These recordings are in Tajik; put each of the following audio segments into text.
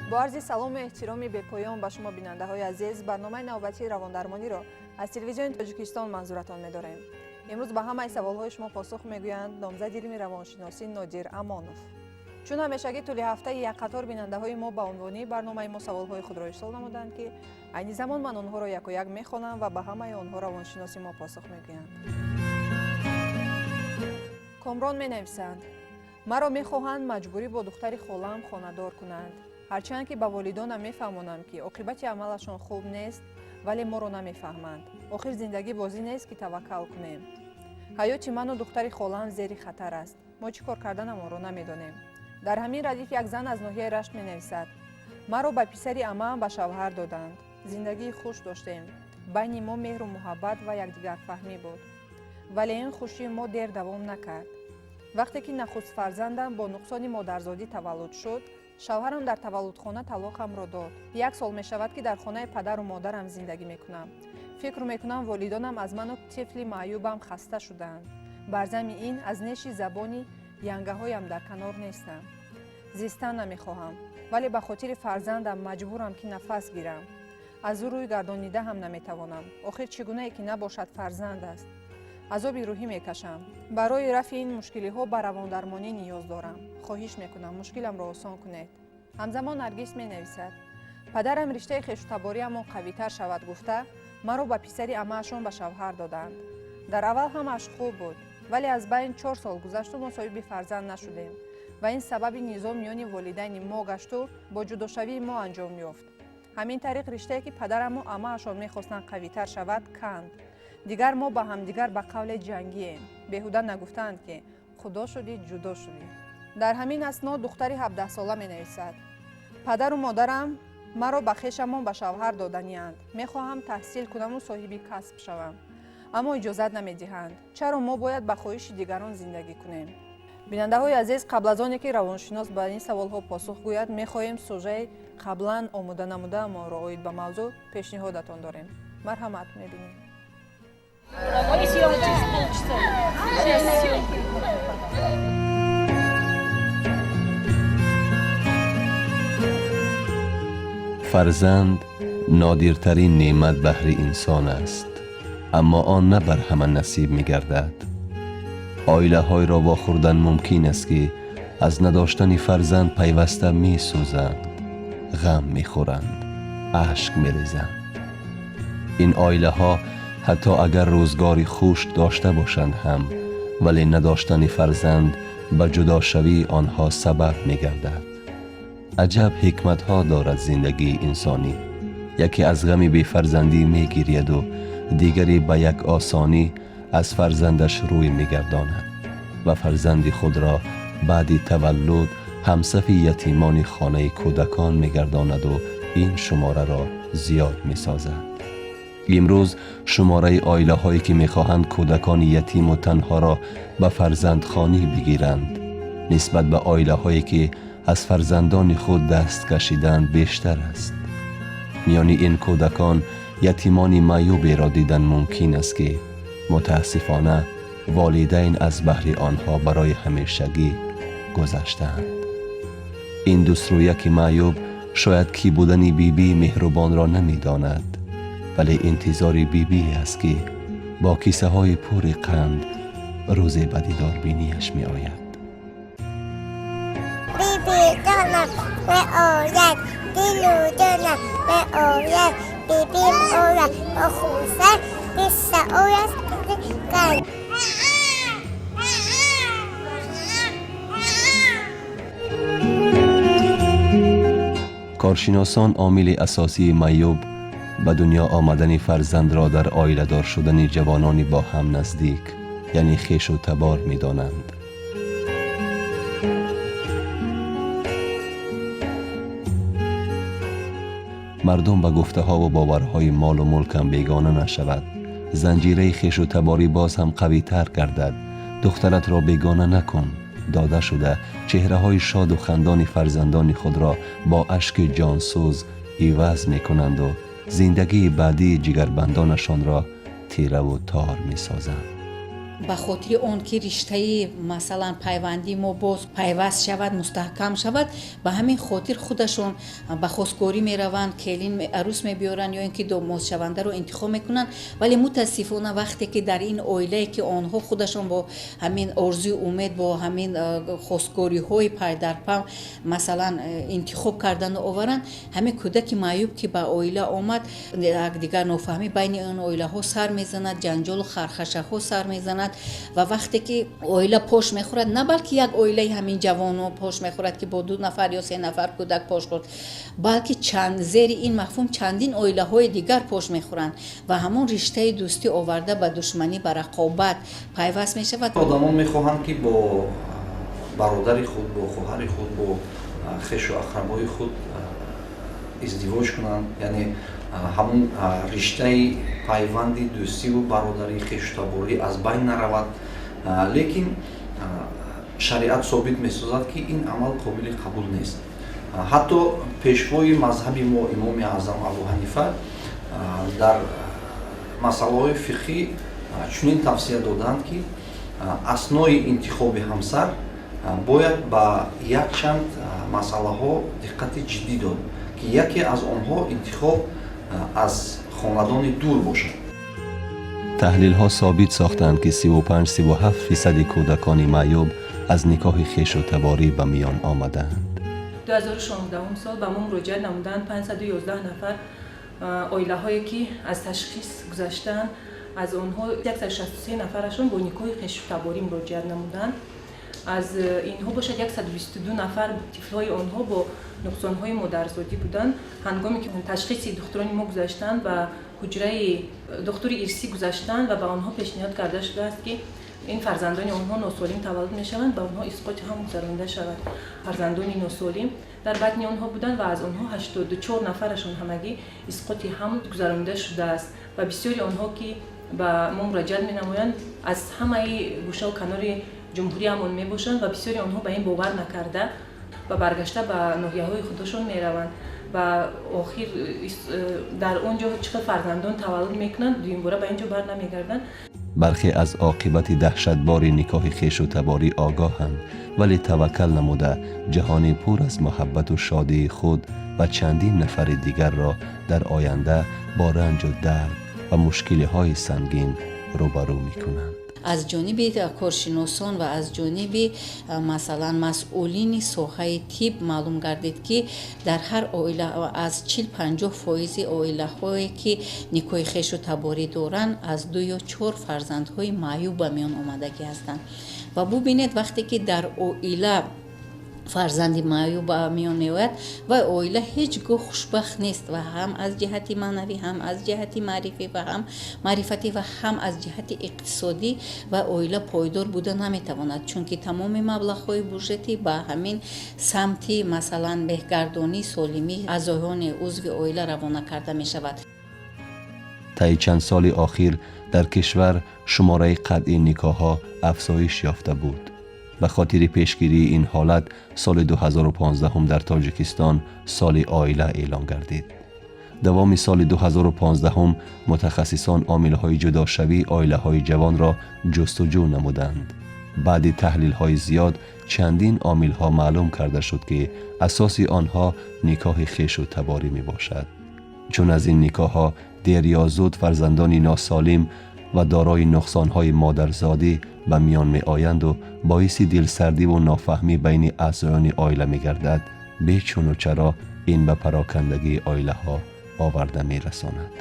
Бо арзи салому эҳтироми бепоён ба шумо, бинандаҳои азиз, барномаи навбатии равондармониро аз Телевизиони Тоҷикистон манзуратон медорем. Имрӯз ба ҳамаи саволҳои шумо посух мегӯянд номзади илми равоншиносӣ Нодир Амонов. Чун ҳамешагӣ, тӯли ҳафтаи як қатор бинандаҳои мо ба унвони барномаи мо саволҳои худро ирсол намуданд, ки айни замон ман онҳоро якояк мехонам ва ба ҳамаи онҳо равоншиноси мо посух мегӯянд. Комрон менависанд: маро мехоҳанд маҷбурӣ бо духтари холаам хонадор кунанд. Ҳарчанд ки ба волидонам мефаҳмонам, ки оқибати амалашон хуб нест, вале моро намефаҳманд. Охир зиндагӣ бозӣ нест, ки таваккал кунем. Ҳаёти ману духтари холаам зери хатар аст. Мо чӣ кор карданамонро намедонем. Дар ҳамин радиф як зан аз ноҳияи Рашт менависад: маро ба писари амаам ба шавҳар доданд. Зиндагии хуш доштем, байни мо меҳру муҳаббат ва якдигарфаҳмӣ буд, вале ин хушии мо дер давом накард. Вақте ки нахуст фарзандам бо нуқсони модарзодӣ таваллуд шуд, шавҳарам дар таваллудхона талоқамро дод. Як сол мешавад, ки дар хонаи падару модарам зиндагӣ мекунам. Фикр мекунам, волидонам аз ману тифли маъюбам хаста шудаанд. Бар зами ин аз неши забони янгаҳоям дар канор нестам. Зистан намехоҳам, вале ба хотири фарзандам маҷбурам, ки нафас гирам. Аз ӯ рӯй гардонида ҳам наметавонам. Охир чӣ гунае ки набошад, фарзанд аст. Азоби рӯҳӣ мекашам. Барои рафъи ин мушкилиҳо ба равондармонӣ ниёз дорам. Хоҳиш мекунам, мушкиламро осон кунед. Ҳамзамон Наргис менависад: падарам риштаи хешутабориамон қавитар шавад гуфта, маро ба писари амаашон ба шавҳар доданд. Дар аввал ҳамааш хуб буд, вале аз байн 4 сол гузашту мо соҳиби фарзанд нашудем ва ин сабаби низоъ миёни волидайни мо гашту бо ҷудошавии мо анҷом ёфт. Ҳамин тариқ риштае, ки падараму амаашон мехостанд қавитар шавад, канд. Дигар мо ба ҳамдигар ба қавле ҷангием. Беҳуда нагуфтаанд, ки худо шудӣ, ҷудо шудӣ. Дар ҳамин асно духтари 17сола менависад: падару модарам маро ба хешамон ба шавҳар доданианд. Мехоҳам таҳсил кунаму соҳиби касб шавам, аммо иҷозат намедиҳанд. Чаро мо бояд ба хоҳиши дигарон зиндагӣ кунем? Бинандаҳои азиз, қабл аз оне ки равоншинос ба ин саволҳо посух гӯяд, мехоҳем сужаи қаблан омода намудаамонро оид ба мавзӯъ пешниҳодатон дорем. Марҳамат, мебинем. Съемка через полчаса. Сейчас съемка. Фарзанд нодиртарин неъмат баҳри инсон аст, аммо он на бар ҳама насиб мегардад. Оилаҳоеро вохӯрдан мумкин аст, ки аз надоштани фарзанд пайваста месӯзанд, ғам мехӯранд, ашк мерезанд. Ин оилаҳо ҳатто агар рӯзгори хуш дошта бошанд ҳам, вале надоштани фарзанд ба ҷудошавии онҳо сабаб мегардад. Аҷаб ҳикматҳо дорад зиндагии инсонӣ. Яке аз ғами бефарзандӣ мегирияду дигаре ба як осонӣ аз фарзандаш рӯй мегардонад ва фарзанди худро баъди таваллуд ҳамсафи ятимони хонаи кӯдакон мегардонаду ин шумораро зиёд месозад. Имрӯз шумораи оилаҳое, ки мехоҳанд кӯдакони ятиму танҳоро ба фарзандхонӣ бигиранд, нисбат ба оилаҳое, ки аз фарзандони худ даст кашиданд, бештар аст. Миёни ин кӯдакон ятимони маъюберо дидан мумкин аст, ки мутаассифона волидайн аз баҳри онҳо барои ҳамешагӣ гузаштаанд. Ин дусрӯяки маъюб шояд кӣ будани бибии меҳрубонро намедонад, вале интизори бибие аст, ки бо кисаҳои пури қанд рӯзе ба дидорбинияш меояд. Биби ҷонам меояд, дилу ҷонам меояд, бибим ояд, бо хӯса қисса ояд қанд. Коршиносон омили асосии маъюб ба дунё омадани фарзандро дар оиладор шудани ҷавонони бо ҳам наздик, яъне хешу табор медонанд. Мардум ба гуфтаҳову боварҳои молу мулкам бегона нашавад, занҷираи хешу таборӣ боз ҳам қавитар гардад, духтаратро бегона накун дода шуда, чеҳраҳои шоду хандони фарзандони худро бо ашки ҷонсӯз иваз мекунанду зиндагии баъдии ҷигарбандонашонро тираву тор месозанд. Ба хотири он ки риштаи, масалан, пайвандии мо боз пайваст шавад, мустаҳкам шавад, ба ҳамин хотир худашон ба хостгорӣ мераванд, келин, арӯс мебиёранд ё ин ки домодшавандаро интихоб мекунанд. Вале мутаассифона, вақте ки дар ин оилае, ки онҳо худашон бо ҳамин орзую умед, бо ҳамин хостгориҳои пайдарпам, масалан, интихоб кардану оваранд, ҳамин кӯдаки маъюб ки ба оила омад, дигар нофаҳмӣ байни он оилаҳо сар мезанад, ҷанҷолу хархашаҳо сар мезанад. Ва вақте ки оила пош мехӯрад, на балки як оилаи ҳамин ҷавоно пош мехӯрад, ки бо ду нафар ё се нафар кӯдак пош хӯрд, балки чанд, зери ин мафҳум чандин оилаҳои дигар пош мехӯранд ва ҳамон риштаи дӯстӣ оварда ба душманӣ, ба рақобат пайваст мешавад. Одамон мехоҳанд, ки бо бародари худ, бо хоҳари худ, бо хешу ақрабои худ издивоҷ кунанд, яъне ҳамун риштаи пайванди дӯстиву бародарӣ, хешутаборӣ аз байн наравад. Лекин шариат собит месозад, ки ин амал қобили қабул нест. Ҳатто пешвои мазҳаби мо, Имоми Аъзам Абу Ҳанифа, дар масъалаҳои фиқҳӣ чунин тавсия додаанд, ки аснои интихоби ҳамсар бояд ба якчанд масъалаҳо диққати ҷиддӣ дод, ки яке аз онҳо интихоб аз хонадони дур бошад. Таҳлилҳо собит сохтанд, ки 35-37 фисади кӯдакони маъюб аз никоҳи хешу таборӣ ба миён омадаанд. 2016 сол ба мо муроҷиат намуданд 511 нафар оилаҳое, ки аз ташхис гузаштаанд. Аз онҳо 163 нафарашон бо никоҳи хешутаборӣ муроҷиат намуданд. Аз инҳо бошад, 122 нафар тифлҳои онҳо бо нуқсонҳои модарзодӣ буданд. Ҳангоме ки ташхиси духтурони мо гузаштанд, ба ҳуҷраи духтури ирсӣ гузаштанд ва ба онҳо пешниҳод карда шудааст, ки ин фарзандони онҳо носолим таваллуд мешаванд, ба онҳо исқоти ҳамл гузаронида шавад. Фарзандони носолим дар батни онҳо буданд ва аз онҳо 84 нафарашон ҳамагӣ исқоти ҳамл гузаронида шудааст. Ва бисёри онҳо, ки ба мо муроҷиат менамоянд, аз ҳамаи гӯшаву канори ҷумҳуриямон мебошанд ва бисёри онҳо ба ин бовар накарда ва баргашта ба ноҳияҳои худашон мераванд ва охир дар он ҷо чӣ қадр фарзандон таваллуд мекунанд, дуюмбора ба ин ҷо бар намегарданд. Бархе аз оқибати даҳшатбори никоҳи хешу таборӣ огоҳанд, вале таваккал намуда, ҷаҳони пур аз муҳаббату шодии худ ва чандин нафари дигарро дар оянда бо ранҷу дард ва мушкилиҳои сангин рӯбарӯ мекунанд. Аз ҷониби коршиносон ва аз ҷониби, масалан, масъулини соҳаи тиб маълум гардид, ки дар ҳар оила аз 40-50 фоизи оилаҳое, ки никоҳи хешу таборӣ доранд, аз ду ё чор фарзандҳои маъюб ба миён омадагӣ ҳастанд. Ва бубинед, вақте ки дар оила фарзанди маъюб ба миён меояд, ва оила ҳеҷ гоҳ хушбахт нест ва ҳам аз ҷиҳати маънавӣ, ҳам аз ҷиҳати маърифӣ ва ҳам маърифатӣ ва ҳам аз ҷиҳати иқтисодӣ ва оила пойдор буда наметавонад, чунки тамоми маблағҳои буҷетӣ ба ҳамин самти, масалан, беҳгардонии солимии аъзоёни узви оила равона карда мешавад. Таи чанд соли охир дар кишвар шумораи қатъи никоҳҳо афзоиш ёфта буд. Ба хотири пешгирии ин ҳолат соли 2015 дар Тоҷикистон соли оила эълон гардид. Давоми соли 2015 мутахассисон омилҳои ҷудошавии оилаҳои ҷавонро ҷустуҷӯ намуданд. Баъди таҳлилҳои зиёд чандин омилҳо маълум карда шуд, ки асоси онҳо никоҳи хешу таборӣ мебошад, чун аз ин никоҳҳо дер ё зуд фарзандони носолим ва дорои нуқсонҳои модарзодӣ ба миён меоянду боиси дилсардиву нофаҳмӣ байни аъзоёни оила мегардад. Бечуну чаро ин ба парокандагии оилаҳо оварда мерасонад.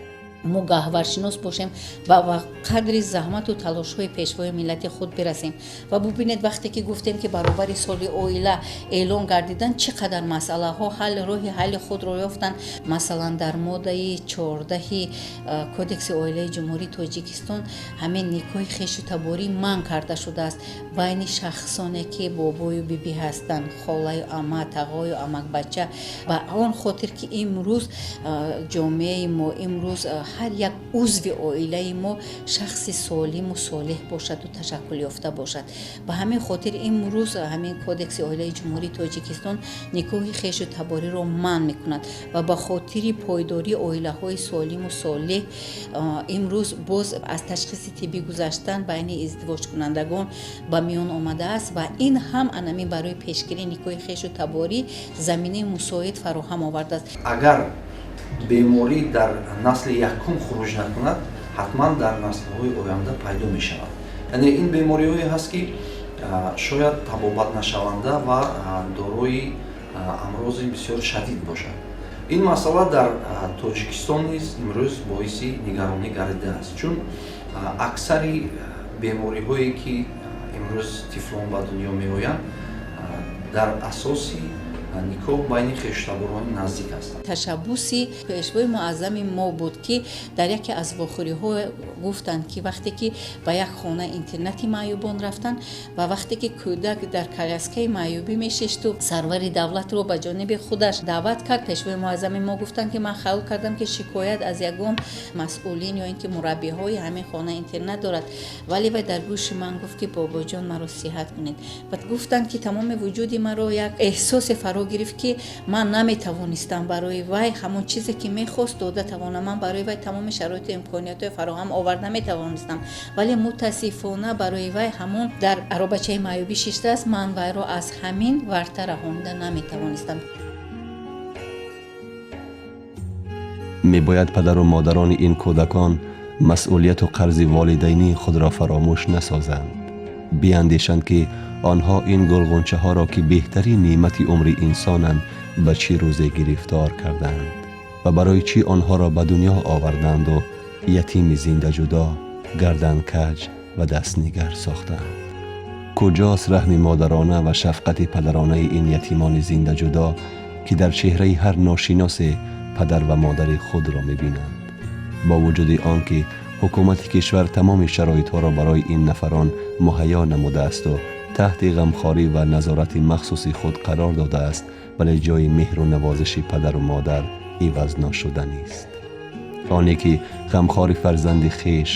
Мо гаҳваршинос бошем ва ба қадри заҳмату талошҳои пешвои миллати худ бирасем. Ва бубинед, вақте ки гуфтем, ки баробари соли оила эълон гардидан, чӣ қадар масъалаҳо ҳал, роҳи ҳалли худро ёфтанд. Масалан, дар моддаи 14-и Кодекси оилаи Ҷумҳурии Тоҷикистон ҳамин никоҳи хешу таборӣ манъ карда шудааст байни шахсоне, ки бобою бибӣ ҳастанд, холаю ама, тағою амакбача, ба он хотир ки имрӯз ҷомеаи мо имрӯз Ҳар як узви оилаи мо шахси солиму солеҳ бошаду ташаккулёфта бошад. Ба ҳамин хотир имрӯз ҳамин Кодекси оилаи Ҷумҳурии Тоҷикистон никоҳи хешу табориро манъ мекунад ва ба хотири пойдории оилаҳои солиму солеҳ имрӯз боз аз ташхиси тиббӣ гузаштан байни издивоҷкунандагон ба миён омадааст ва ин ҳам анамин барои пешгирии никоҳи хешу таборӣ заминаи мусоид фароҳам овардааст. Агар беморӣ дар насли якум хуруҷ накунад, ҳатман дар наслҳои оянда пайдо мешавад. Яъне ин бемориҳое ҳаст, ки шояд табобат нашаванда ва дорои амрози бисёр шадид бошад. Ин масъала дар Тоҷикистон низ имрӯз боиси нигаронӣ гардидааст, чун аксари бемориҳое, ки имрӯз тифлон ба дунё меоянд, дар асоси никоҳ байни хештаборони наздик ҳастанд. Ташаббуси Пешвои муаззами мо буд, ки дар яке аз вохӯриҳо гуфтанд, ки вақте ки ба як хона интернати маъюбон рафтанд ва вақте ки кӯдак дар коляскаи маъюбӣ мешишту сарвари давлатро ба ҷониби худаш даъват кард, Пешвои муаззами мо гуфтанд, ки ман хаёл кардам, ки шикоят аз ягон масъулин ё ин ки мураббиҳои ҳамин хона интернат дорад, вале вай дар гӯши ман гуфт, ки бобоҷон, маро сиҳат кунед. Ва гуфтанд, ки тамоми вуҷуди маро як эҳсосе фаро гирифт, ки ман наметавонистам барои вай ҳамон чизе, ки мехост, дода тавонам. Ман барои вай тамоми шароиту имкониятҳои фароҳам оварда метавонистам, вале мутаассифона барои вай ҳамон дар аробачаи маъюбӣ шиштааст, ман вайро аз ҳамин варта раҳонида наметавонистам. Мебояд падару модарони ин кӯдакон масъулияту қарзи волидайнии худро фаромӯш насозанд, биандешанд, ки онҳо ин гулғунчаҳоро, ки беҳтарин неъмати умри инсонанд, ба чӣ рӯзе гирифтор карданд ва барои чӣ онҳоро ба дунё оварданду ятими зиндаҷудо, гарданкаҷ ва дастнигар сохтанд. Куҷост раҳми модарона ва шафқати падаронаи ин ятимони зиндаҷудо, ки дар чеҳраи ҳар ношиносе падар ва модари худро мебинанд? Бо вуҷуди он ки ҳукумати кишвар тамоми шароитҳоро барои ин нафарон муҳайё намудаасту таҳти ғамхорӣ ва назорати махсуси худ қарор додааст, вале ҷои меҳру навозиши падару модар иваз нашуданист. Оне ки ғамхори фарзанди хеш,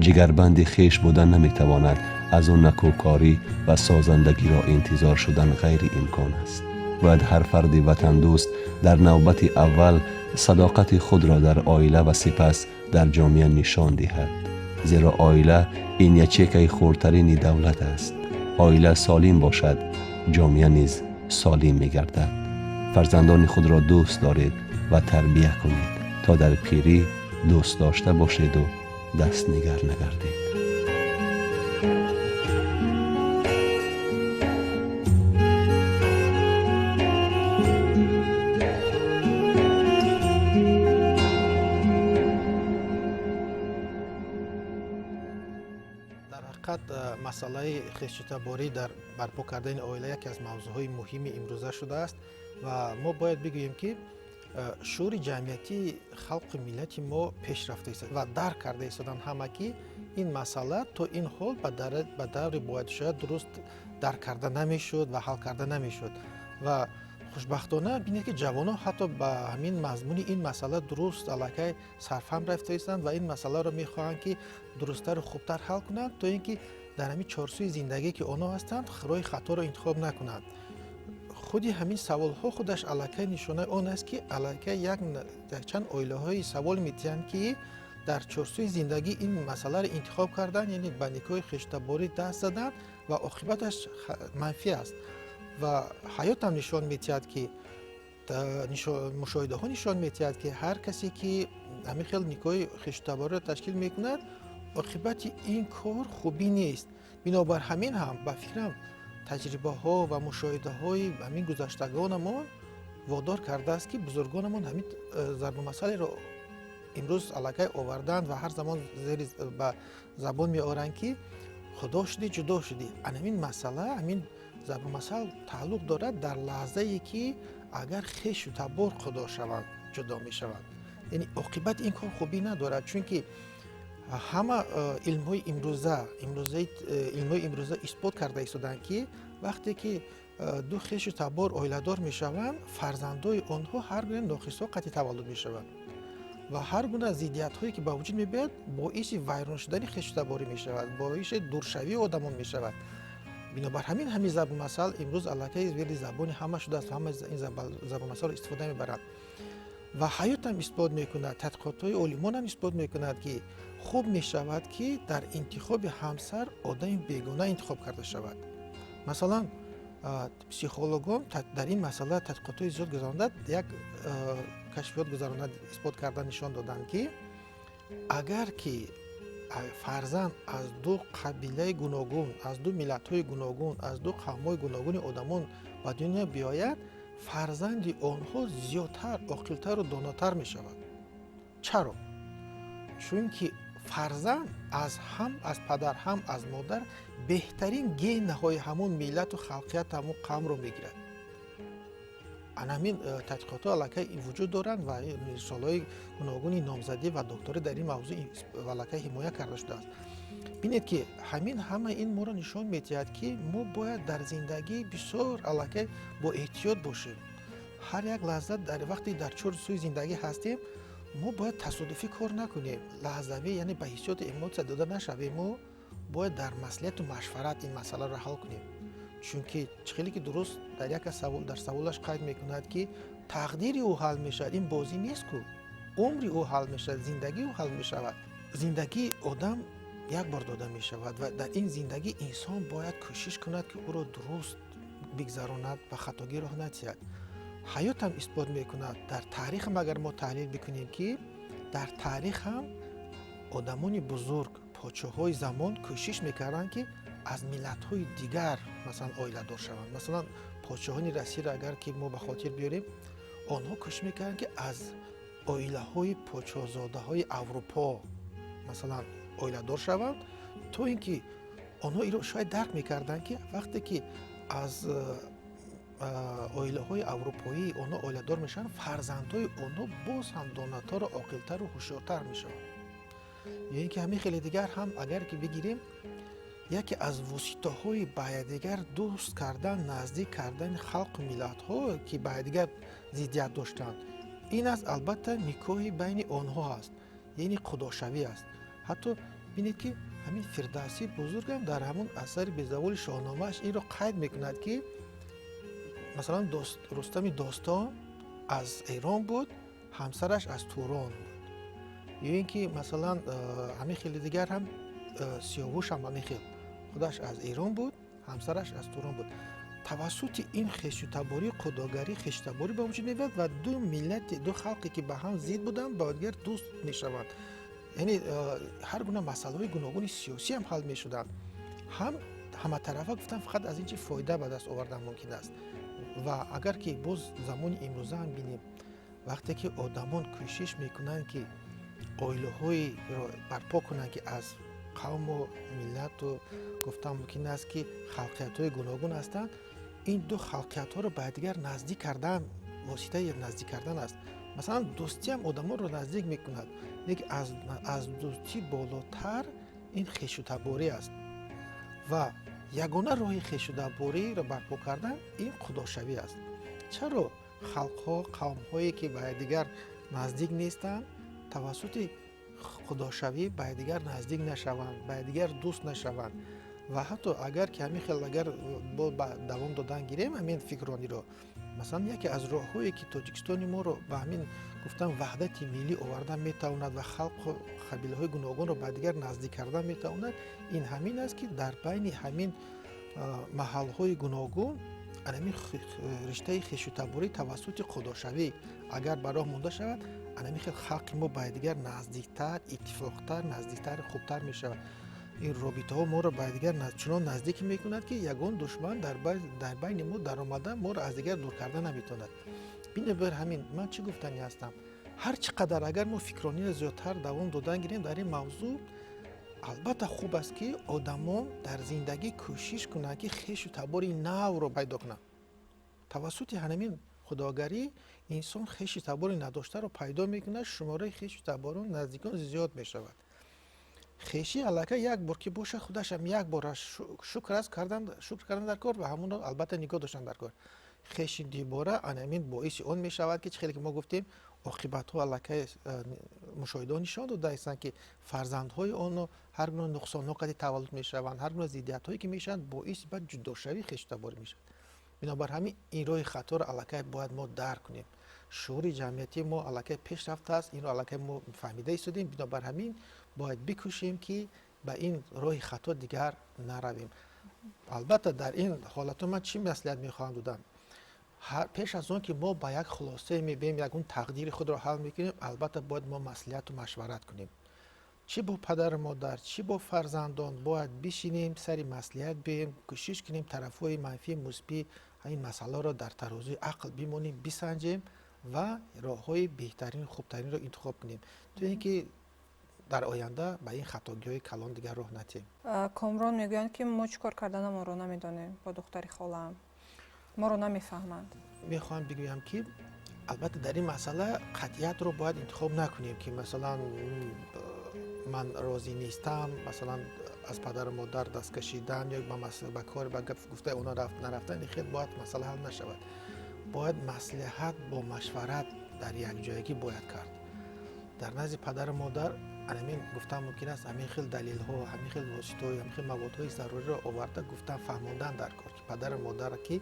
ҷигарбанди хеш буда наметавонад, аз ӯ накӯкорӣ ва созандагиро интизор шудан ғайриимкон аст. Бояд ҳар фарди ватандӯст дар навбати аввал садоқати худро дар оила ва сипас дар ҷомеа нишон диҳад, зеро оила ин ячейкаи хурдтарини давлат аст. Оила солим бошад, ҷомеа низ солим мегардад. Фарзандони худро дӯст доред ва тарбия кунед, то дар пирӣ дӯст дошта бошеду дастнигар нагардед. Дар ҳақиқат, масъалаи хешутаборӣ дар барпо кардани оила яке аз мавзӯъҳои муҳими имрӯза шудааст ва мо бояд бигӯем, ки шуури ҷамъиятии халқу миллати мо пеш рафта истода ва дарк карда истоданд ҳама, ки ин масъала то ин ҳол ба даври бояд шояд дуруст дарк карда намешуд ва ҳал карда намешуд. Ва хушбахтона бинед, ки ҷавонон ҳатто ба ҳамин мазмуни ин масъала дуруст аллакай сарфаҳм рафта истанд ва ин масъаларо мехоҳанд, ки дурусттару хубтар ҳал кунанд, то ин ки дар ҳамин чорсӯи зиндагӣ, ки онҳо ҳастанд, роҳи хаторо интихоб накунанд. Худи ҳамин саволҳо худаш аллакай нишонаи он аст, ки аллакай якчанд оилаҳои савол медиҳанд, ки дар чорсӯи зиндагӣ ин масъаларо интихоб карданд, яъне ба никоҳи хештаборӣ даст заданд ва оқибаташ манфӣ аст. Ва ҳаётам нишон медиҳад, ки мушоҳидаҳо нишон медиҳад, ки ҳар касе, ки ҳамин хел никоҳи хештабориро ташкил мекунад, оқибати ин кор хубӣ нест. Бинобар ҳамин ҳам, ба фикрам, таҷрибаҳо ва мушоҳидаҳои ҳамин гузаштагонамон водор кардааст, ки бузургонамон ҳамин зарбумасалеро имрӯз аллакай оварданд ва ҳар замон зери ба забон меоранд, ки худо шудӣ, ҷудо шудӣ. Ан ҳамин масъала, ҳамин зарбумасал тааллуқ дорад дар лаҳзае, ки агар хешу табор худо шаванд, ҷудо мешаванд, яъне оқибати ин кор хубӣ надорад, чунки ҳама илмҳои имрӯза илмҳои имрӯза исбот карда истоданд, ки вақте ки ду хешу табор оиладор мешаванд, фарзандои онҳо ҳар гуна ноқисҳо қатъи таваллуд мешаванд. Ва ҳар гуна зиддиятҳое, ки ба вуҷуд мебиёяд, боиси вайрон шудани хешутаборӣ мешавад, боиси дуршавии одамон мешавад. Бинобар ҳамин ҳамин зарбулмасал имрӯз аллакай вирди забони ҳама шудааст ва ҳама ин зарбулмасалро истифода мебаранд. Ва ҳаётам исбот мекунад, тадқиқотҳои олимонам исбот мекунад, ки хуб мешавад, ки дар интихоби ҳамсар одами бегона интихоб карда шавад. Масалан, психологон дар ин масъала тадқиқотҳои зиёд гузаронда, як кашфиёт гузаронда, исбот карда нишон доданд, ки агар ки фарзанд аз ду қабилаи гуногун, аз ду миллатҳои гуногун, аз ду қавмҳои гуногуни одамон ба дунё биёяд, фарзанди онҳо зиёдтар оқилтару донотар мешавад. Чаро? Чунки фарзанд аз ҳам аз падар, ҳам аз модар беҳтарин генҳои ҳамон миллату халқият, ҳамон қавмро мегирад. Ана ҳамин тадқиқотҳо аллакай вуҷуд доранд ва рисолаҳои гуногуни номзадӣ ва докторӣ дар ин мавзӯъ аллакай ҳимоя карда шудааст. Бинед, ки ҳамин ҳама ин моро нишон медиҳад, ки мо бояд дар зиндагӣ бисёр аллакай бо эҳтиёт бошем. Ҳар як лаҳза, дар вақте дар чор сӯи зиндагӣ ҳастем, мо бояд тасодуфӣ кор накунем, лаҳзавӣ, яъне ба ҳиссиёту эмоция дода нашавем. Мо бояд дар маслиҳату машварат ин масъаларо ҳал кунем, чунки чӣ хеле ки дуруст дар як дар саволаш қайд мекунад, ки тақдири ӯ ҳал мешавад. Ин бозӣ нест ку, умри ӯ ҳал мешавад, зиндагии ӯ ҳал мешавад. Зиндагии одам як бор дода мешавад ва дар ин зиндагӣ инсон бояд кӯшиш кунад, ки ӯро дуруст бигзаронад, ба хатогӣ роҳ надиҳад. Ҳаётам исбот мекунад. Дар таърихам агар мо таҳлил бикунем, ки дар таърих ҳам одамони бузург, подшоҳҳои замон кӯшиш мекарданд, ки аз миллатҳои дигар, масалан, оиладор шаванд. Масалан, подшоҳони Россияро агар ки мо ба хотир биёрем, онҳо кӯшиш мекарданд, ки аз оилаҳои подшоҳзодаҳои Аврупо, масалан, оиладор шаванд, то ин ки онҳо инро шояд дарк мекарданд, ки вақте ки аз оилаҳои аврупоӣ онҳо оиладор мешаванд, фарзандҳои онҳо боз ҳам донатару оқилтару ҳушёртар мешаванд. Ё ин ки ҳамин хеле дигар ҳам агар ки бигирем, яке аз воситаҳои ба якдигар дӯст кардан, наздик кардани халқу миллатҳо, ки ба якдигар зиддият доштанд, ин аст, албатта, никоҳи байни онҳо аст, яъне қудошавӣ аст. Ҳатто бинед, ки ҳамин Фирдавсии бузургам дар ҳамон асари безаволи Шоҳномааш инро қайд мекунад, ки масалан, Рустами достон аз Эрон буд, ҳамсараш аз Турон буд. Ё ин ки, масалан, ҳамин хеле дигар ҳам Сиёвуш ҳам ҳамин хел худаш аз Эрон буд, ҳамсараш аз Турон буд. Тавассути ин хешутаборӣ, қудогарӣ, хешутаборӣ ба вуҷуд меояд ва ду миллати, ду халқе, ки ба ҳам зид буданд, ба дигар дӯст мешаванд. Яъне ҳар гуна масъалаҳои гуногуни сиёсӣ ҳам ҳал мешуданд. Ҳам ҳаматарафа гуфтан, фақат аз ин чи фоида ба даст овардан мумкин аст. Ва агар ки боз замони имрӯза ҳам бинем, вақте ки одамон кӯшиш мекунанд, ки оилаҳоеро барпо кунанд, ки аз қавму миллату, гуфтан мумкин аст, ки халқиятҳои гуногун ҳастанд, ин ду халқиятҳоро ба якдигар наздик кардан воситаи наздик кардан аст. Масалан, дӯстиам одамонро наздик мекунад, лекин аз дӯстӣ болотар ин хешутаборӣ аст ва ягона роҳи хешутабориро барпо кардан ин қудошавӣ аст. Чаро халқҳо, қавмҳое, ки ба якдигар наздик нестанд, тавассути қудошавӣ ба якдигар наздик нашаванд, ба якдигар дӯст нашаванд? Ва ҳатто агар ки ҳамин хел агар бо ба давом додан гирем ҳамин фикрониро, масалан, яке аз роҳҳое, ки Тоҷикистони моро ба ҳамин гуфтан ваҳдати миллӣ овардан метавонад ва халқу қабилаҳои гуногунро ба дигар наздик кардан метавонад, ин ҳамин аст, ки дар байни ҳамин маҳалҳои гуногун анамин риштаи хешутаборӣ тавассути қудошавӣ агар ба роҳ монда шавад, анамин хел халқи мо ба якдигар наздиктар, иттифоқтар, наздиктар, хубтар мешавад. Ин робитаҳо моро ба якдигар чунон наздик мекунад, ки ягон душман дар байни мо даромада, моро аз дигар дур карда наметавонад. Бинобар ҳамин ман чӣ гуфтанӣ ҳастам? Ҳар чӣ қадар агар мо фикрониро зиёдтар давом додан гирем дар ин мавзӯъ, албатта, хуб аст, ки одамон дар зиндагӣ кӯшиш кунанд, ки хешу табори навро пайдо кунанд. Тавассути ҳамин худогарӣ инсон хеши табори надоштаро пайдо мекунад, шумораи хешу таборон, наздикон зиёд мешавад. Хешӣ аллакай як бор ки бошад, худашам як бор шукр аст кардан, шукр кардан дар кор ва ҳамонро, албатта, нигоҳ доштан дар кор. Хешитабора анамин боиси он мешавад, ки чӣ хеле ки мо гуфтем, оқибатҳо аллакай мушоҳидаҳо нишон додаистанд, ки фарзандҳои оно ҳар гуна нуқсонҳо қади таваллуд мешаванд, ҳар гуна зиддиятҳое ки мешаванд, боиси баъд ҷудошавии хешутаборӣ мешавад. Бинобар ҳамин ин роҳи хаторо аллакай бояд мо дарк кунем. Шуури ҷамъиятии мо аллакай пеш рафтааст, инро аллакай мо фаҳмида истодем. Бинобар ҳамин бояд бикӯшем, ки ба ин роҳи хато дигар наравем. Албатта, дар ин ҳолатҳо ман чӣ маслиҳат мехоҳам додам? Пеш аз он ки мо ба як хулосае мебием, ягон тақдири худро ҳал мекунем, албатта бояд мо маслиҳату машварат кунем, чӣ бо падару модар, чӣ бо фарзандон. Бояд бишинем, сари маслиҳат бием, кӯшиш кунем тарафҳои манфӣ, мусбӣ ин масъаларо дар тарозуи ақл бимонем, бисанҷем ва роҳҳои беҳтарин, хубтаринро интихоб кунем, то ин ки дар оянда ба ин хатогиҳои калон дигар роҳ натиҳем. Комрон мегӯянд, ки мо чӣ кор карданамонро намедонем бо духтари холаам, моро намефаҳманд. Мехоҳам бигӯям, ки албатта дар ин масъала қатъиятро бояд интихоб накунем, ки масалан ман розӣ нестам, масалан аз падару модар даст кашидан ё ба кор, ба гуфтаи онҳо нарафтан. Ин хел бояд масъала ҳал нашавад. Бояд маслиҳат бо машварат дар якҷоягӣ бояд кард. Дар назди падару модар анамин гуфтан мумкин аст, ҳамин хел далелҳо, ҳамин хел воситаҳо, ҳамин хел маводҳои заруриро оварда гуфтан, фаҳмондан дар кор, ки падару модара, ки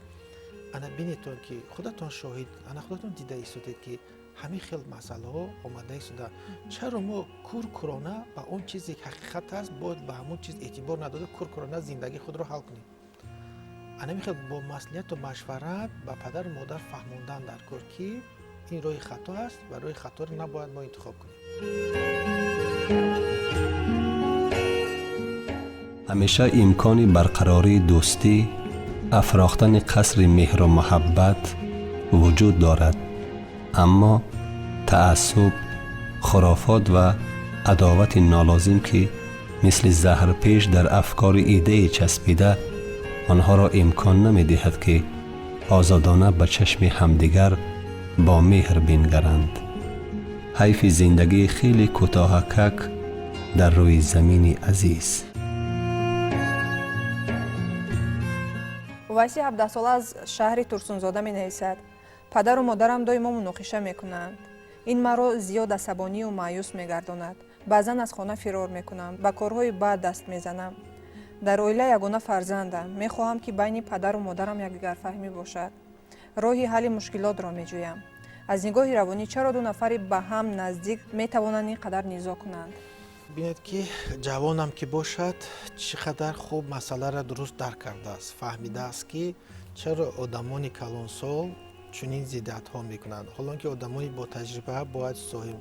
ана бинедтон, ки худатон шоҳид, ана худатон дида истодед, ки ҳамин хел масъалаҳо омада истодаанд. Чаро мо куркурона ба он чизе ки ҳақиқат аст, бояд ба ҳамон чиз эътибор надода, куркурона зиндагии худро ҳал кунем? Анамин хел бо маслиҳату машварат ба падару модар фаҳмондан дар кор, ки ин роҳи хато аст ва роҳи хаторо набояд мо интихоб кунем. Ҳамеша имкони барқарории дӯстӣ, афрохтани қасри меҳру муҳаббат вуҷуд дорад, аммо таассуб, хурофот ва адовати нолозим, ки мисли заҳрпеш дар афкори идае часпида, онҳоро имкон намедиҳад, ки озодона ба чашми ҳамдигар бо меҳр бингаранд. Ҳайфи зиндагии хеле кӯтоҳакак дар рӯи замини азиз. Увайси 17сола аз шаҳри Турсунзода менависад: падару модарам доимо муноқиша мекунанд. Ин маро зиёд асабонию маъюс мегардонад. Баъзан аз хона фирор мекунам, ба корҳои бад даст мезанам. Дар оила ягона фарзандам. Мехоҳам, ки байни падару модарам якдигарфаҳмӣ бошад. Роҳи ҳалли мушкилотро меҷӯям. Аз нигоҳи равонӣ чаро ду нафари ба ҳам наздик метавонанд ин қадар низоъ кунанд? Бинед, ки ҷавонам ки бошад, чӣ қадар хуб масъаларо дуруст дарк кардааст, фаҳмидааст, ки чаро одамони калонсол чунин зиддиятҳо мекунанд, ҳолон ки одамони ботаҷриба бояд соҳиб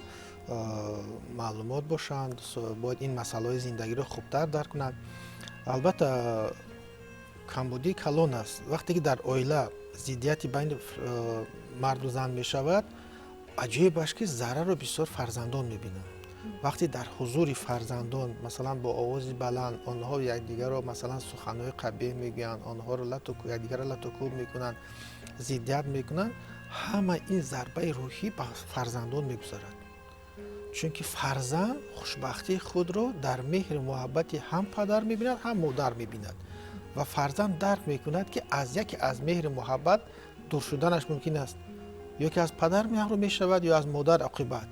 маълумот бошанд, бояд ин масъалаҳои зиндагиро хубтар дарк кунанд. Албатта, камбудии калон аст, вақте ки дар оила зиддияти байни марду зан мешавад. Аҷоибаш, ки зарарро бисёр фарзандон мебинанд. Вақте дар ҳузури фарзандон, масалан, бо овози баланд онҳо якдигарро, масалан, суханҳои қабеҳ мегӯянд, онҳоро якдигарро латукӯб мекунанд, зиддият мекунанд, ҳама ин зарбаи рӯҳӣ ба фарзандон мегузарад, чунки фарзанд хушбахтии худро дар меҳру муҳаббати ҳам падар мебинад, ҳам модар мебинад, ва фарзанд дарк мекунад, ки аз яке аз меҳру муҳаббат дур шуданаш мумкин аст, ё ки аз падар маҳрум мешавад, ё аз модар оқибат.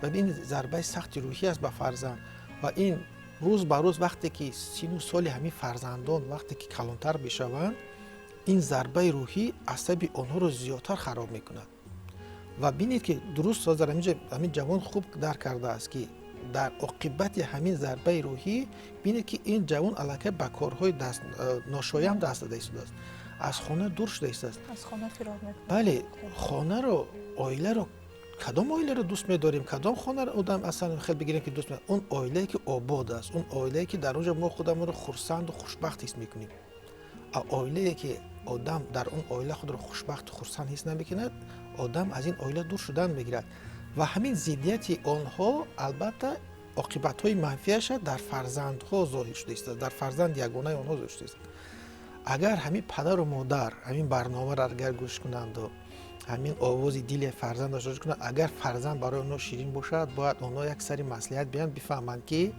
Ва ин зарбаи сахти рӯҳӣ аст ба фарзанд. Ва ин рӯз ба рӯз, вақте ки сину соли ҳамин фарзандон вақте ки калонтар мешаванд, ин зарбаи рӯҳӣ асаби онҳоро зиёдтар хароб мекунад. Ва бинед, ки дуруст ҳозир ҳамин ҷавон хуб дарк кардааст, ки дар оқибати ҳамин зарбаи рӯҳӣ, бинед, ки ин ҷавон аллакай ба корҳои ношоям даст зада истодааст, аз хона дур шуда истодааст. Аз хона фирор мекунад. Бале, хонаро, оиларо, кадом оиларо дӯст медорем, кадом хонаро одам аслан хел бигирем, ки дӯст? Он оилае ки обод аст, он оилае ки дар он ҷо мо худамонро хурсанду хушбахт ҳис мекунем. А оилае ки одам дар он оила худро хушбахту хурсанд ҳис намекунад, одам аз ин оила дур шудан мегирад. Ва ҳамин зиддияти онҳо албатта оқибатҳои манфиаша дар фарзандҳо зоҳир шуда истодааст, дар фарзанди ягонаи онҳо зоҳир шуда истодааст. Агар ҳамин падару модар ҳамин барномаро агар гӯш кунанду ҳамин овози дили фарзандашро гӯш кунанд, агар фарзанд барои онҳо ширин бошад, бояд онҳо як сари маслиҳат биёянд, бифаҳманд, ки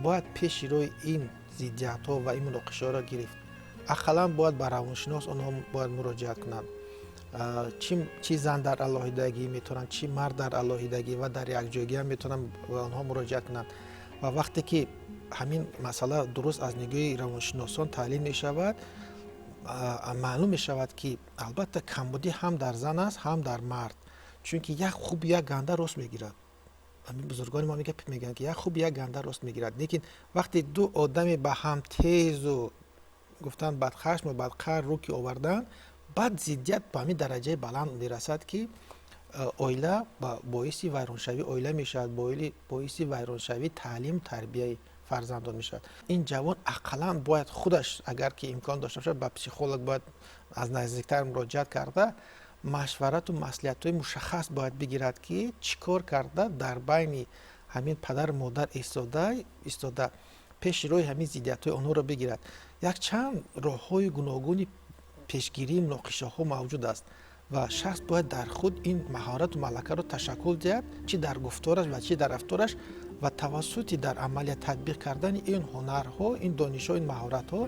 бояд пеши роҳи ин зиддиятҳо ва ин муноқишаҳоро гирифт. Ақаллан бояд ба равоншинос онҳо бояд муроҷиат кунанд. Чи зан дар алоҳидагӣ метавонанд, чи мард дар алоҳидагӣ ва дар якҷойгӣ ҳам метавонанд ба онҳо муроҷиат кунанд. Ва вақте ки ҳамин масъала дуруст аз нигоҳи равоншиносон таҳлил мешавад, маълум мешавад, ки албатта камбудӣ ҳам дар зан аст, ҳам дар мард, чунки як хуб як ганда рост мегирад. Ҳамин бузургони мо мегӯянд, ки як хуб як ганда рост мегирад. Лекин вақте ду одаме ба ҳам тезу гуфтан бадхашму бадқаҳр рӯ ки оварданд, баъд зиддият ба ҳамин дараҷаи баланд мерасад, ки оила боиси вайроншавии оила мешавад, боиси вайроншавии таълиму тарбияи фарзандон мешавад. Ин ҷавон ақаллан бояд худаш, агар ки имкон дошта бошад, ба психолог бояд аз наздиктар муроҷиат карда, машварату маслиҳатҳои мушаххас бояд бигирад, ки чӣ кор карда дар байни ҳамин падару модар истода пеши роҳи ҳамин зиддиятҳои онҳоро бигирад. Якчанд роҳҳои гуногуни пешгирии муноқишаҳо мавҷуд аст ва шахс бояд дар худ ин маҳорату малакаро ташаккул диҳад, чӣ дар гуфтораш ва чӣ дар рафтораш, ва тавассути дар амалият татбиқ кардани ин ҳунарҳо, ин донишҳо, ин маҳоратҳо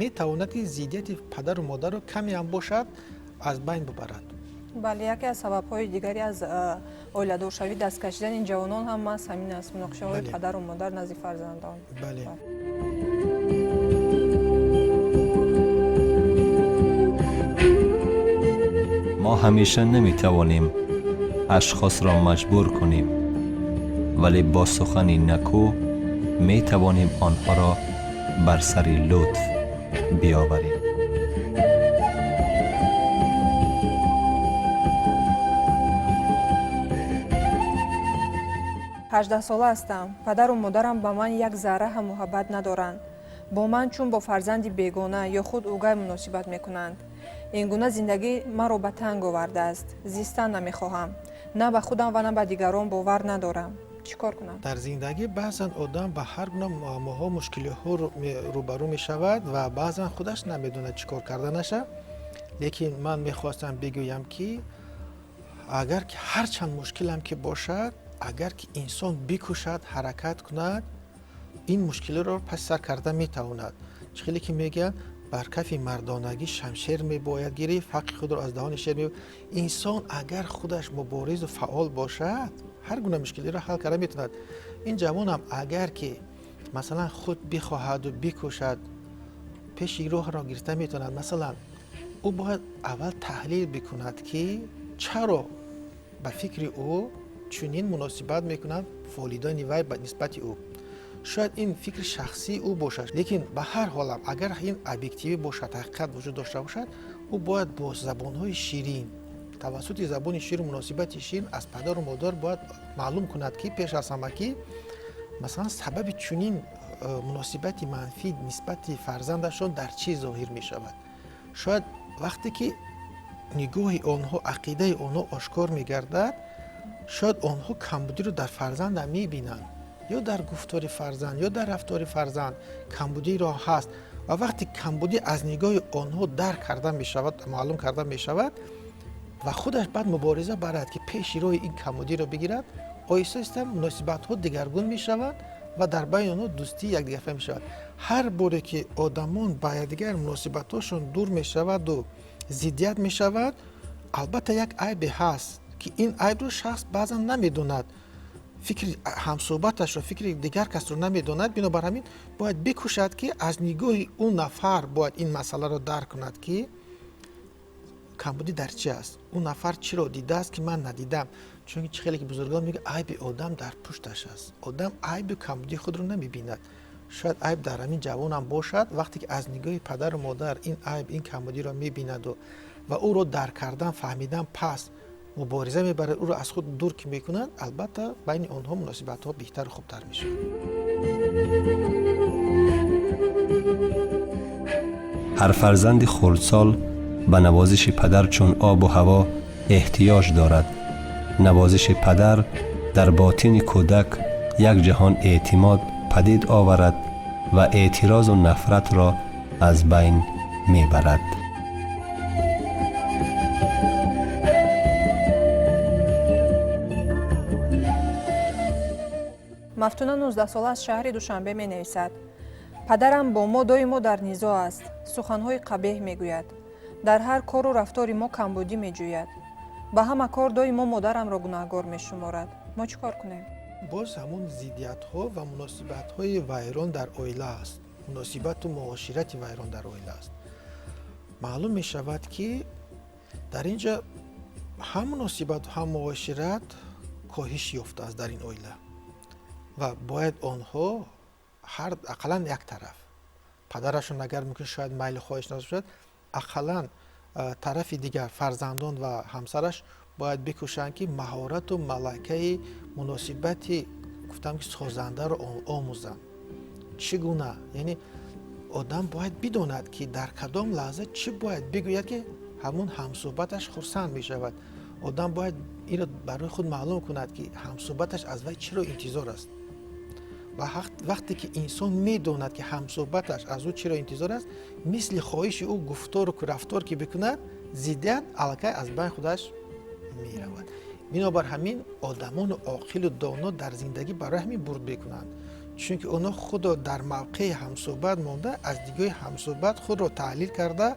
метавонад, ки зиддияти падару модарро каме ҳам бошад аз байн бибарад. Бале, яке аз сабабҳои дигаре аз оиладоршавӣ даст кашидани ҷавонон ҳам маҳз ҳамин аст, муноқишаҳои падару модар назди фарзандон. Бале. Мо ҳамеша наметавонем ашхосро маҷбур кунем, вале бо сухани накӯ метавонем онҳоро бар сари лутф биёварем. 18сола ҳастам. Падару модарам ба ман як зарра ҳам муҳаббат надоранд. Бо ман чун бо фарзанди бегона ё худ угай муносибат мекунанд. Ин гуна зиндагӣ маро ба танг овардааст. Зистан намехоҳам. На ба худам ва на ба дигарон бовар надорам. Чӣ кор кунам? Дар зиндагӣ баъзан одам ба ҳар гуна муаммоҳо, мушкилиҳо рӯбарӯ мешавад ва баъзан худаш намедонад чӣ кор карданаша. Лекин ман мехостам бигӯям, ки агар ки ҳарчанд мушкилам ки бошад, агар ки инсон бикӯшад, ҳаракат кунад, ин мушкилиро паси сар карда метавонад. Чӣ хеле ки мегӯянд, бар кафи мардонагӣ шамшер мебояд гирифт, ҳаққи худро аз даҳони шер мебояд. Инсон агар худаш муборизу фаъол бошад, ҳар гуна мушкилиро ҳал карда метавонад. Ин ҷавонам агар ки масалан худ бихоҳаду бикӯшад, пеши роҳро гирифта метавонад. Масалан, ӯ бояд аввал таҳлил бикунад, ки чаро ба фикри ӯ чунин муносибат мекунанд волидони вай ба нисбати ӯ. Шояд ин фикри шахсии ӯ бошад, лекин ба ҳар ҳолам агар ин объективӣ бошад, ҳақиқат вуҷуд дошта бошад, ӯ бояд бо забонҳои ширин, тавассути забони ширу муносибати ширин аз падару модар бояд маълум кунад, ки пеш аз ҳама ки масалан сабаби чунин муносибати манфӣ нисбати фарзандашон дар чӣ зоҳир мешавад. Шояд вақте ки нигоҳи онҳо, ақидаи онҳо ошкор мегардад, шояд онҳо камбудиро дар фарзандам мебинанд, ё дар гуфтори фарзанд, ё дар рафтори фарзанд камбудиро ҳаст. Ва вақте камбудӣ аз нигоҳи онҳо дарк карда мешавад, маълум карда мешавад ва худаш баъд мубориза барад, ки пеши роҳи ин камбудиро бигирад, оҳиста оҳиста муносибатҳо дигаргун мешаванд ва дар байни онҳо дӯстии якдигарфаҳм мешавад. Ҳар боре ки одамон ба якдигар муносибатҳошон дур мешаваду зиддият мешавад, албатта як айбе ҳаст, ки ин айбро шахс баъзан намедонад, фикри ҳамсӯҳбаташро, фикри дигар касро намедонад. Бинобар ҳамин бояд бикӯшад, ки аз нигоҳи ӯ нафар бояд ин масъаларо дарк кунад, ки камбудӣ дар чи аст, ӯ нафар чиро дидааст, ки ман надидам. Чунки чӣ хеле ки бузургон мегӯянд, айби одам дар пушташ аст. Одам айбу камбудии худро намебинад. Шояд айб дар ҳамин ҷавонам бошад. Вақте ки аз нигоҳи падару модар ин айб, ин камбудиро мебинаду ва ӯро дарк кардан, фаҳмидан пас мубориза мебарад, ӯро аз худ дур ки мекунад, албатта байни онҳо муносибатҳо беҳтару хубтар мешавад. Ҳар фарзанди хурдсол ба навозиши падар чун обу ҳаво эҳтиёҷ дорад. Навозиши падар дар ботини кӯдак як ҷаҳон эътимод падид оварад ва эътирозу нафратро аз байн мебарад. Мафтуна 19сола аз шаҳри Душанбе менависад: падарам бо мо доимо дар низоъ аст, суханҳои қабеҳ мегӯяд. Дар ҳар кору рафтори мо камбудӣ меҷӯяд. Ба ҳама кор доимо модарамро гунаҳгор мешуморад. Мо чӣ кор кунем? Боз ҳамон зиддиятҳо ва муносибатҳои вайрон дар оила аст, муносибату муоширати вайрон дар оила аст. Маълум мешавад, ки дар ин ҷо ҳам муносибат, ҳам муошират коҳиш ёфтааст дар ин оила ва бояд онҳо ҳар ақаллан як тараф, падарашон агар мумкин шояд майли хоҳиш надошта бошад, ақаллан тарафи дигар, фарзандон ва ҳамсараш бояд бикӯшанд, ки маҳорату малакаи муносибати, гуфтам ки, созандаро омӯзанд. Чӣ гуна? Яъне одам бояд бидонад, ки дар кадом лаҳза чӣ бояд бигӯяд, ки ҳамун ҳамсӯҳбаташ хурсанд мешавад. Одам бояд инро барои худ маълум кунад, ки ҳамсӯҳбаташ аз вай чиро интизор аст. Ва вақте ки инсон медонад, ки ҳамсӯҳбаташ аз ӯ чиро интизор аст, мисли хоҳиши ӯ гуфтору рафтор ки бикунад, зиддият аллакай аз байн худаш меравад. Бинобар ҳамин одамону оқилу доно дар зиндагӣ барои ҳамин бурд мекунанд, чунки онҳо худро дар мавқеи ҳамсӯҳбат монда, аз дигоҳи ҳамсӯҳбат худро таҳлил карда,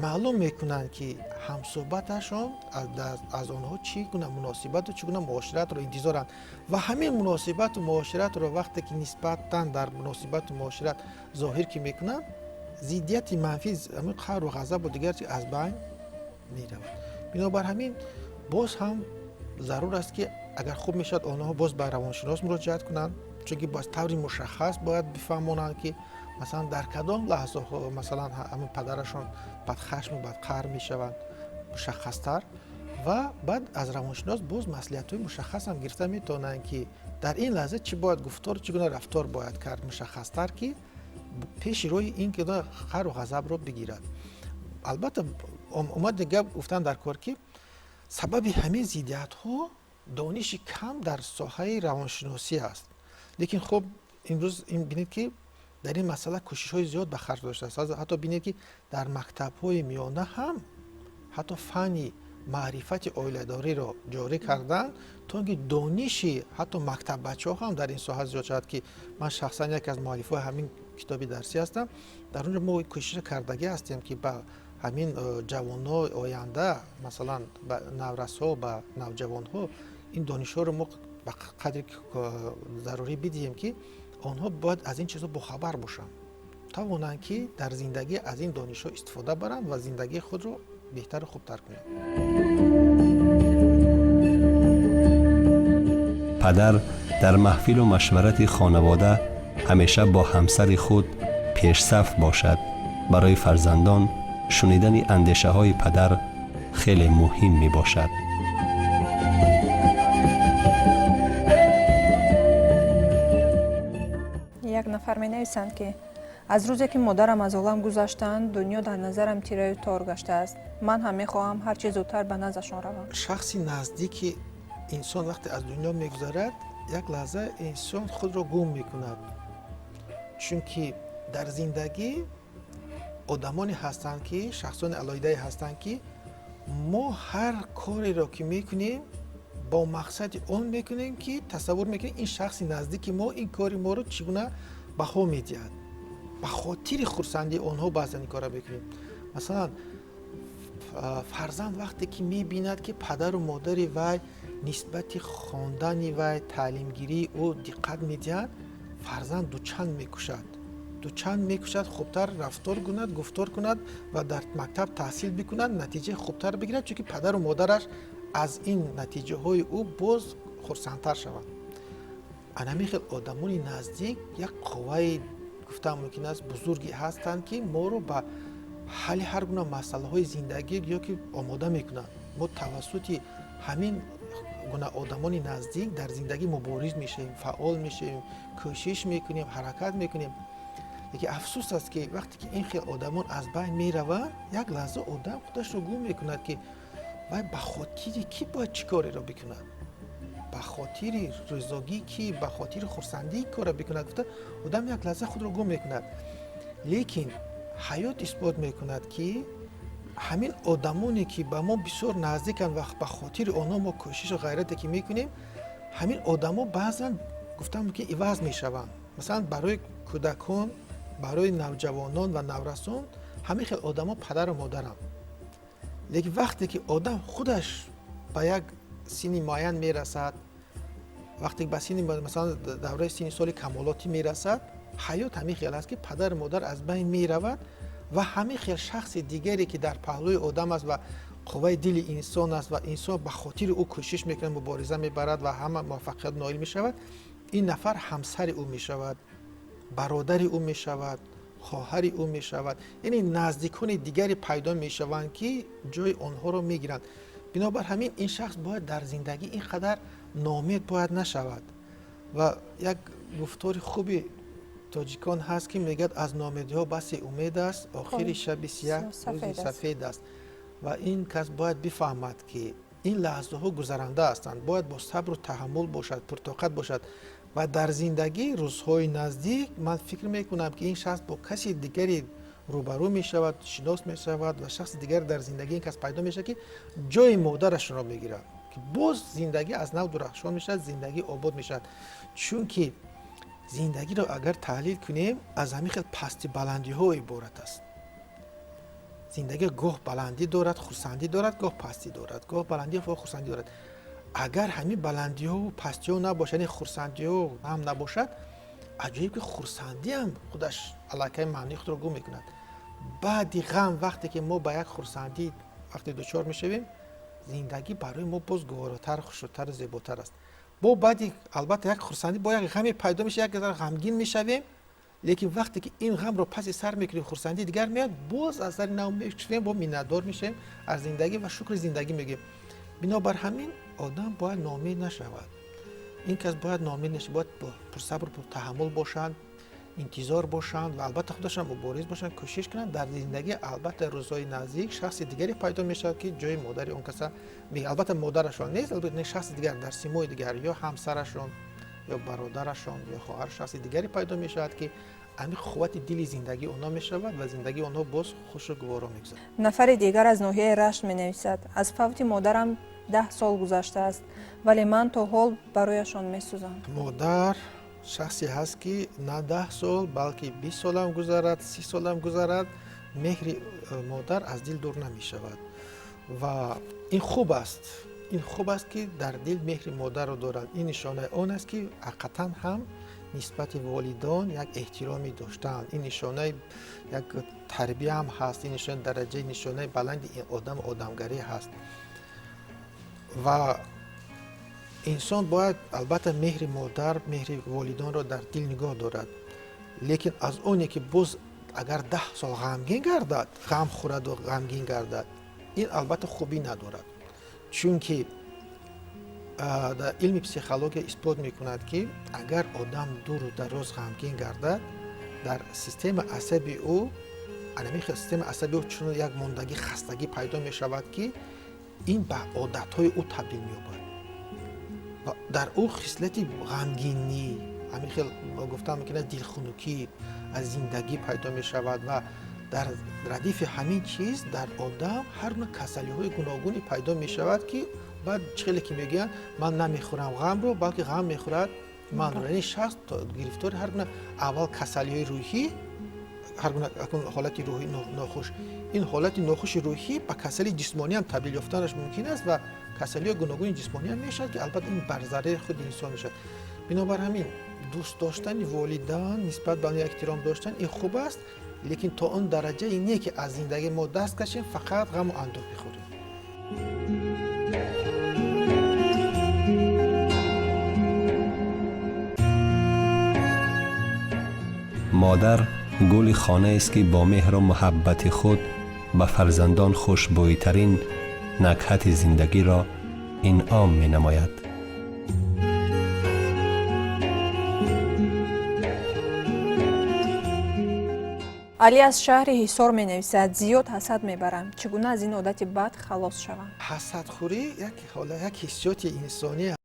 маълум мекунанд, ки ҳамсӯҳбаташон аз онҳо чӣ гуна муносибату чӣ гуна муоширатро интизоранд. Ва ҳамин муносибату муоширатро вақте ки нисбатан дар муносибату муошират зоҳир ки мекунанд, зиддияти манфӣ, ҳамин қаҳру ғазабу дигар чи аз байн меравад. Бинобар ҳамин боз ҳам зарур аст, ки агар хуб мешавад, онҳо боз ба равоншинос муроҷиат кунанд, чунки ба таври мушаххас бояд бифаҳмонанд, ки масалан дар кадом лаҳзаҳо, масалан, ҳамин падарашон бадхашму бадқаҳр мешаванд мушаххастар. Ва баъд аз равоншинос боз маслиҳатҳои мушаххасам гирифта метавонанд, ки дар ин лаҳза чӣ бояд гуфтор, чӣ гуна рафтор бояд кард мушаххастар, ки пеши роҳи ин қаҳру ғазабро бигирад. Албатта, омад гап гуфтан дар кор, ки сабаби ҳамин зиддиятҳо дониши кам дар соҳаи равоншиносӣ аст. Лекин хуб, имрӯз бинед, ки дар ин масъала кӯшишҳои зиёд ба харҷ доштааст. Ҳатто бинед, ки дар мактабҳои миёна ҳам ҳатто фанни маърифати оиладориро ҷорӣ карданд, то ин ки дониши ҳатто мактаббачаҳо ҳам дар ин соҳа зиёд шавад, ки ман шахсан яке аз муаллифҳои ҳамин китоби дарсӣ ҳастам. Дар он ҷо мо кӯшиш кардагӣ ҳастем, ки ба ҳамин ҷавонҳои оянда, масалан, ба наврасҳо, ба навҷавонҳо ин донишҳоро мо ба қадри зарурӣ бидиҳем, ки онҳо бояд аз ин чизҳо бохабар бошанд, тавонанд, ки дар зиндагӣ аз ин донишҳо истифода баранд ва зиндагии худро беҳтару хубтар кунанд. Падар дар маҳфилу машварати хонавода ҳамеша бо ҳамсари худ пешсаф бошад. Барои фарзандон шунидани андешаҳои падар хеле муҳим мебошад. Як нафар менависанд, ки аз рӯзе ки модарам аз олам гузаштанд, дунё дар назарам тираю тор гаштааст. Ман ҳам мехоҳам ҳарчи зудтар ба наздашон равам. Шахси наздики инсон вақте аз дунё мегузарад, як лаҳза инсон худро гум мекунад, чунки дар зиндагӣ одамоне ҳастанд, ки шахсони алоҳидае ҳастанд, ки мо ҳар кореро ки мекунем, бо мақсади он мекунем, ки тасаввур мекунем, ин шахси наздики мо ин кори моро чӣ гуна баҳо медиҳад. Ба хотири хурсандии онҳо баъзан ин корро мекунем. Масалан, фарзанд вақте ки мебинад, ки падару модари вай нисбати хондани вай, таълимгирии ӯ диққат медиҳанд, фарзанд дучанд мекӯшад, дучанд мекӯшад хубтар рафтор кунад, гуфтор кунад ва дар мактаб таҳсил бикунад, натиҷаи хубтар бигирад, чунки падару модараш аз ин натиҷаҳои ӯ боз хурсандтар шаванд. Ана ҳамин хел одамони наздик як қувваи, гуфтан мумкин аст, бузурге ҳастанд, ки моро ба ҳалли ҳар гуна масъалаҳои зиндагӣ ё ки омода мекунанд. Мо тавассути ҳамин гуна одамони наздик дар зиндагӣ мубориз мешавем, фаъол мешавем, кӯшиш мекунем, ҳаракат мекунем. Лекин афсӯс аст, ки вақте ки ин хел одамон аз байн мераванд, як лаҳза одам худашро гум мекунад, ки вай ба хотири кӣ бояд чӣ кореро бикунад, ба хотири ризогии кӣ, ба хотири хурсандии корро бикунад гуфта, одам як лаҳза худро гум мекунад. Лекин ҳаёт исбот мекунад, ки ҳамин одамоне ки ба мо бисёр наздиканд ва ба хотири онҳо мо кӯшишу ғайрате ки мекунем, ҳамин одамо баъзан, гуфтам мумкин, иваз мешаванд. Масалан, барои кӯдакон, барои навҷавонон ва наврасон ҳамин хел одамо падару модаранд. Лекин вақте ки одам худаш ба як синни муайян мерасад, вақте ба синни, масалан, давраи синни соли камолотӣ мерасад, ҳаёт ҳамин хел аст, ки падару модар аз байн меравад ва ҳамин хел шахси дигаре, ки дар паҳлӯи одам аст ва қувваи дили инсон аст ва инсон ба хотири ӯ кӯшиш мекунад, мубориза мебарад ва ҳама муваффақият ноил мешавад, ин нафар ҳамсари ӯ мешавад, бародари ӯ мешавад, хоҳари ӯ мешавад, яъне наздикони дигаре пайдо мешаванд, ки ҷои онҳоро мегиранд. Бинобар ҳамин ин шахс бояд дар зиндагӣ ин қадар ноумед бояд нашавад. Ва як гуфтори хуби тоҷикон ҳаст, ки мегӯяд: аз ноумедиҳо басе умед аст, охири шаби сияҳ рӯзи сафед аст. Ва ин кас бояд бифаҳмад, ки ин лаҳзаҳо гузаранда ҳастанд, бояд бо сабру таҳаммул бошад, пуртоқат бошад ва дар зиндагӣ рӯзҳои наздик ман фикр мекунам, ки ин шахс бо каси дигаре рӯбарӯ мешавад, шинос мешавад ва шахси дигар дар зиндагии ин кас пайдо мешавад, ки ҷои модарашонро мегирад, ки боз зиндагӣ аз нав дурахшон мешавад, зиндагӣ обод мешавад. Чунки зиндагиро агар таҳлил кунем, аз ҳамин хел пасти баландиҳо иборат аст. Зиндагӣ гоҳ баландӣ дорад, хурсандӣ дорад, гоҳ пастӣ дорад, гоҳ баландӣ ва хурсандӣ дорад. Агар ҳамин баландиҳову пастиҳо набошад, яъне хурсандиҳо ҳам набошад, аҷоиб ки хурсандиам худаш аллакай маънии худро гум мекунад. Баъди ғам вақте ки мо ба як хурсандӣ вақте дучор мешавем, зиндагӣ барои мо боз гуворотар, хушрӯтару зеботар аст. Бо баъди албатта як хурсандӣ бо як ғаме пайдо мешавад, як ғамгин мешавем, лекин вақте ки ин ғамро паси сар мекунем, хурсандии дигар меояд, боз аз сари нав мешавем, бо миннатдор мешавем аз зиндагӣ ва шукри зиндагӣ мегӯем. Бинобар ҳамин одам бояд ноумед нашавад, ин кас бояд ноумед нашавад, бояд пурсабру пуртаҳаммул бошанд, интизор бошанд ва албатта худашон мубориз бошанд, кӯшиш кунанд дар зиндагӣ. Албатта рӯзҳои наздик шахси дигаре пайдо мешавад, ки ҷои модари он каса, албатта модарашон нест, албатта шахси дигар дар симои дигар, ё ҳамсарашон, ё бародарашон, ё хоҳар, шахси дигаре пайдо мешавад, ки ҳамин қуввати дили зиндагии онҳо мешавад ва зиндагии онҳо боз хушу гуворо мегузарад. Нафари дигар аз ноҳияи Рашт менависад: аз фавти модарам 10 сол гузаштааст, вале ман то ҳол барояшон месӯзам. Модар шахсе ҳаст, ки на 10 сол, балки 20 солам гузарад, 30 солам гузарад, меҳри модар аз дил дур намешавад. Ва ин хуб аст, ин хуб аст, ки дар дил меҳри модарро дорад. Ин нишонаи он аст, ки ҳақиқатан ҳам нисбати волидон як эҳтироме доштаанд. Ин нишонаи як тарбия ҳам ҳаст, ин нишонаи дараҷаи, нишонаи баланди одаму одамгарӣ ҳаст. Ва инсон бояд албатта меҳри модар, меҳри волидонро дар дил нигоҳ дорад, лекин аз оне ки боз агар 10 сол ғамгин гардад, ғам хӯраду ғамгин гардад, ин албатта хубӣ надорад. Чунки дар илми психология исбот мекунад, ки агар одам дуру дароз ғамгин гардад, дар системаи асаби ӯ, анамин хел системаи асаби ӯ чунон як мондагӣ, хастагӣ пайдо мешавад, ки ин ба одатҳои ӯ табдил меёбад ва дар ӯ хислати ғамгинӣ, ҳамин хел гуфтан мумкин аст, дилхунукӣ аз зиндагӣ пайдо мешавад. Ва дар радифи ҳамин чиз дар одам ҳар гуна касалиҳои гуногуне пайдо мешавад, ки баъд чӣ хеле ки мегӯянд: ман намехӯрам ғамро, балки ғам мехӯрад манро. Яъне шахс гирифтори ҳар гуна аввал касалиҳои рӯҳӣ, ҳар гуна ҳолати рӯҳӣ нохуш, ин ҳолати нохуши рӯҳӣ ба касалии ҷисмонӣ ҳам табдил ёфтанаш мумкин аст ва касалиҳои гуногуни ҷисмонӣ ҳам мешавад, ки албатта ин бар зарари худи инсон мешавад. Бинобар ҳамин дӯст доштани волидон, нисбат ба онҳо эҳтиром доштан, ин хуб аст, лекин то он дараҷае не, ки аз зиндагии мо даст кашем, фақат ғаму андӯҳ бихӯрем. Модар гули хонаест, ки бо меҳру муҳаббати худ ба фарзандон хушбӯйтарин накҳати зиндагиро инъом менамояд. Алӣ аз шаҳри Ҳисор менависад: зиёд ҳасад мебарам, чӣ гуна аз ин одати бад халос шавам? Ҳасадхӯрӣ як ҳиссиёти инсонӣ